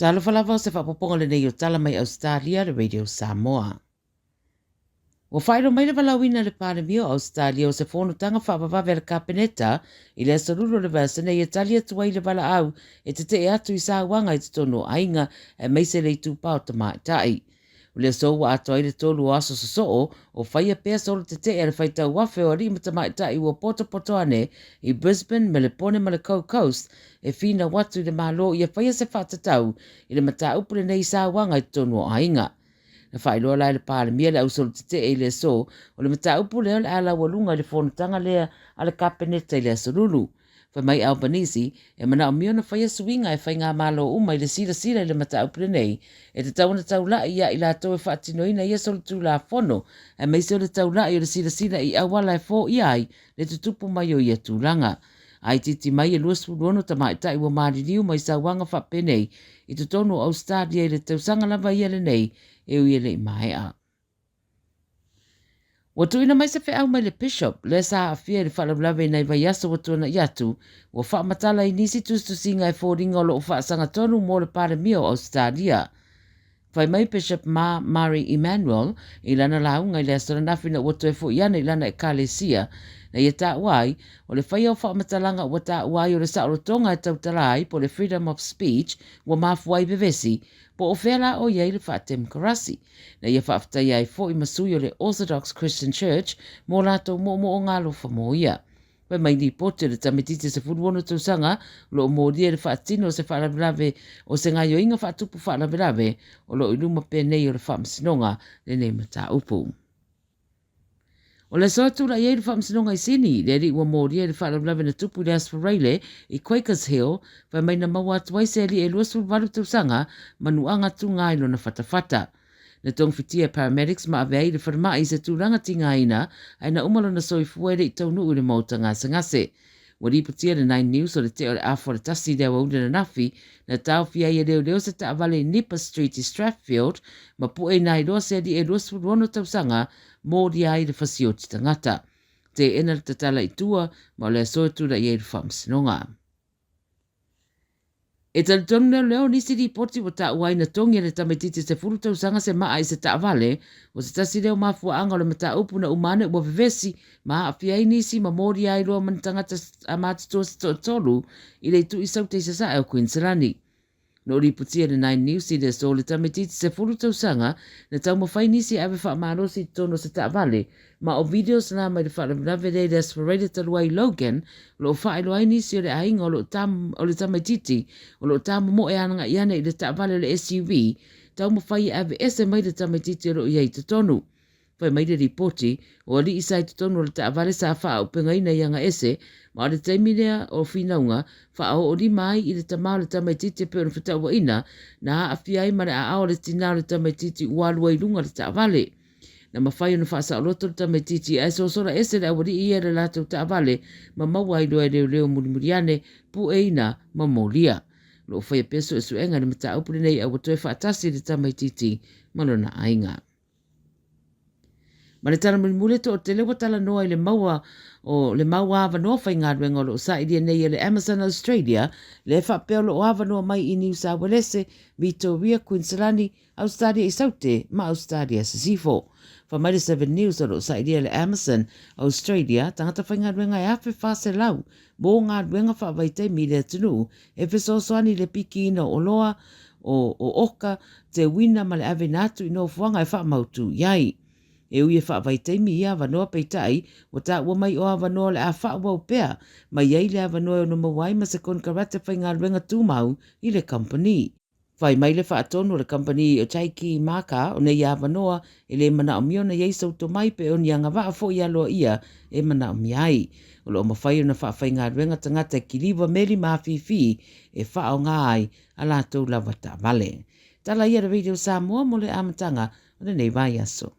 Talofa lava o se faapopoga lenei o Tala mai Ausetalia le Radio Samoa. Ua faailoa mai le valaauina e le Palemia o Ausetalia o se fonotaga faavavave a le Kapeneta i le aso Lulu o le vaiaso nei e tali atu ai le valaau e tetee atu i sauaga i totonu o aiga aemaise le itupa o tamaitai. O le aso ua atoa ai le tolu o aso sosoo o faia pea solo tetee a le faitau afe o alii ma tamaitai ua potopoto ane i Brisbane, Melepone ma le Gold Coast e finau atu i le Malo ia faia se faatatau i le mataupu lenei i sauaga i totonu o aiga. Na faailoa la e le Palemia le ausolo tetee i le aso o le mataupu lea o le a laualuga i le fonotaga lea a le Kapeneta i le aso Lulu. Fai mai Albanese, e manaomia ona faia suiga e faigamalo uma i le silasila i le mataupu lenei, e tatau ona taulai ia i latou e faatinoina ia solitulafono, aemaise o le taulai o le silasila i auala e foia ai le tutupu mai o ia tulaga. A itiiti mai e 26 tamaitai ua maliliu mai sauaga faapenei i totonu o Ausetalia i le tausaga lava ia lenei e ui e le i maea. Ua tuuina mai se feau mai le Bishop, lea sa aafia i le faalavelave i nai vaiaso ua tuanai atu, ua faamatala i nisi tusitusiga e foliga o lo o faasagatonu mo le Palemia o Ausetalia. Fai mai Bishop Ma Mari Emmanuel i lana lauga i le aso ananafi ina ua toe foi ane i lana ekalesia, na ia taua ai, o le faia o faamatalaga ua taua ai o le saolotoga e tautala ai po o le freedom of speech ua mafua ai vevesi, po o fea la o i ai le faatemokarasi. Na ia faafetaia ai foi ma sui o le Orthodox Christian Church mō latou moomooga alofa mō ia. Fai mai lipoti o le tamaitiiti 16 tausaga o lo o molia i le faatino o se faalavelave o se gaioiga faatupu faalavelave o lo o i luma pea nei o le faamasinoga lenei mataupu. O le aso e tulai ai le faamasinoga i Sini, le alii ua molia i le faalavelave na tupu i le Aso Faraile i Quakers Hill, fai mai na maua atu ai se alii e 28 tausaga ma nuaga tūgā i lona fatafata. Na togafititia e paramedics ma ave ai i le falemai i se tulaga tigaina ae na uma lona soifua e le i taunuu i le maota gasegase. Ua lipotia le Nine News o le tea o le afa o le tasi i le aoauli ananafi na taofia ai e leoleo se taavale i Nipper Street i Strathfield ma pueina ai loa se alii e 26 tausaga molia ai le fasioti tagata. Teena le tatala i tua ma o le aso e tulai ai le faamasinoga. E talitonu leoleo nisi lipoti ua taua ai na togi e le tamaitiiti 10 tausaga se maa i se taavale, o se tasi lea o mafuaaga o le mataupu na uma ane ua vevesi ma aafia ai nisi ma molia ai loa ma ni tagata matutua se toatolu i le itu i Saute i Sasae o Kuiniselani. Na lipotia e le Nine News i le aso le tamaitiiti 10 tausaga na taumafai nisi e ave faamalosi i totonu o se taavale ma o videos la mai le faalavelave lea i le Aso Faraile talu ai i Logan o lo o faailoa ai nisi o le aiga o lo o tam, o le tamaitiiti o lo o tamomoe agai ane i le taavale o le SUV taumafai e ave ese mai le tamaitiiti o lo o i ai i totonu. Fai mai le lipoti, o alii sa i totonu o le taavale sa faaaupegaina i Agaese, ma o le taimi lea o finauga, faaoo lima ai i le tama o le tamaitiiti e pei ona fetauaina, na aafia ai ma le aao o le tinā o le tamaitiiti ua alu ai i luga le taavale. Na mafai ona faasaoloto le tamaitiiti ae sosola ese le aualii ia i le latou taavale ma maua ai loa e leoleo mulimuli ane, pueina ma molia. O lo o faia pea suesuega i le mataupu lenei a ua toe faatasi le tamaitiiti ma lona aiga. Ma le tala mulimuli e toatele ua talanoa i le maua o le mau avanoa faigaluega o lo o sailia nei e le Amazon Australia, lea faapea o lo o avanoa mai i Niu Sauelese, Vitoria, Kuiniselani, Ausetalia i Saute ma Ausetalia Sisifo. Fai mai le Seven News o lo o sailia e le Amazon Australia tagata faigaluega e 1,400 mō galuega faavaitaimi i le atunuu e fesoasoani i le pikiina o oloa, o o oka, te uina ma le aveina atu i nofoaga e faamautu i ai. E ui e faavaitaimi ia avanoa peitai, ua taua mai o avanoa o le a faaauau pea mai ai le avanoa e ono maua ai ma se konekarate faigaluega tumau i le kamupani. Fai mai le faatonu o le kamupani o Taiki Maka o nei avanoa e le manaomia ona i ai sou tomai pe o ni agavaa foi aloaia e manaomia ai. O lo o mafai ona faafaigaluega tagata e kiliva meli ma afifi e faaaoga ai a latou lava taavale. Tala ia le Radio Samoa mo le amataga o lenei vaiaso.